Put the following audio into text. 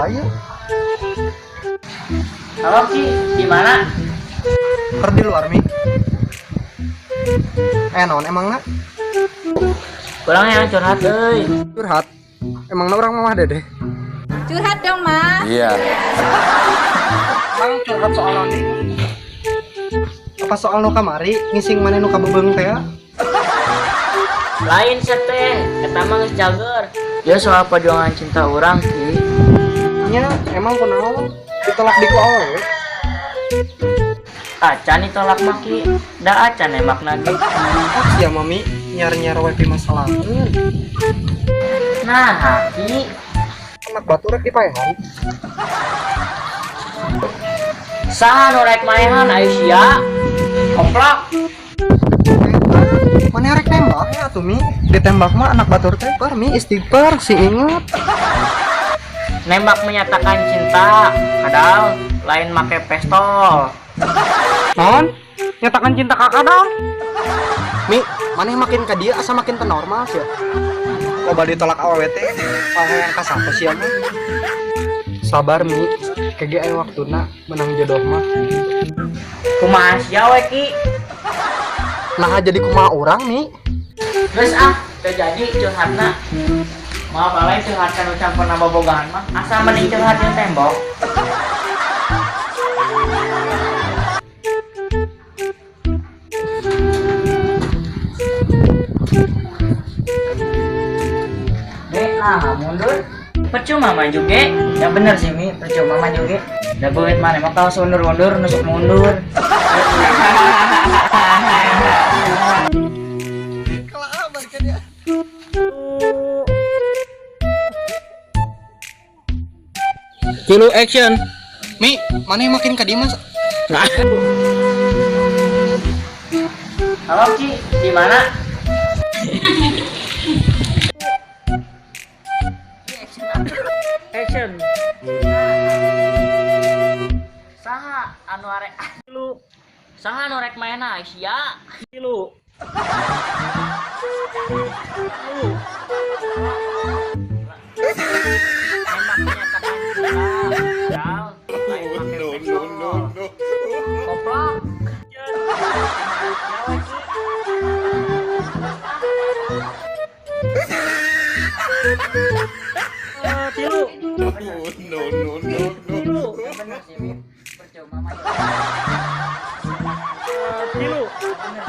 Saya. Halo Ki, di mana? Keur di luar Mi. Naon emangna? Kurang yang curhat euy. Curhat. Emangna urang mamah Dedeh? Curhat dong, Mas. Iya. Emang curhat soal naon? Apa soal nu kamari ngising maneh nu kabebeung teh? Lain seteh, eta mah geus cager. Dia soal perjuangan cinta urang Ki. Nya emang kunaon? Ditolak di ku awewe. Acan ditolak mah Ki. Da acan nembak lagi. Ah sia mami nyar-nyar we pimasalahkeun. Nah, Ki. Anak batu rek dipaehan. Saha nu rek maehan ayo sia? Koplak. Mana rek nembak ya atuh Mi? Ditembak mah anak batur teh bar Mi istighfar si inget. Nembak menyatakan cinta, kadal lain make pistol. Non, nyatakan cinta ka kadal. Mi, maneh makin ka dia asa makin teu normal sia. Loba ditolak awewe teh, yang ka saha sia mah. Sabar Mi, kege aya waktuna menang jodoh mah. Kumaha sia we Ki? Nah jadi kumaha urang Mi? Geus ah, teu jadi curhatna. Maaf lain curhat kanu campur nama bogaan mah. Asa mending curhat jeung tembok. Nah, mundur. Percuma maju ge. Ya bener sih Mi, percuma maju ge. Da beungeut maneh mah kaos undur-undur nusuk mundur. Tilu action. Mi, maneh makin ka dieu mas? Nah. Halo Ki, di mana? Action. Saha anu arek lu? Saha anu rek maena sia? Lu. Nembak menyatakan cinta. Dal, lain make pistol. Koplak. Tilu. No, no, no, no. Bener sih, Mi. Percuma maju. Tilu. Bener.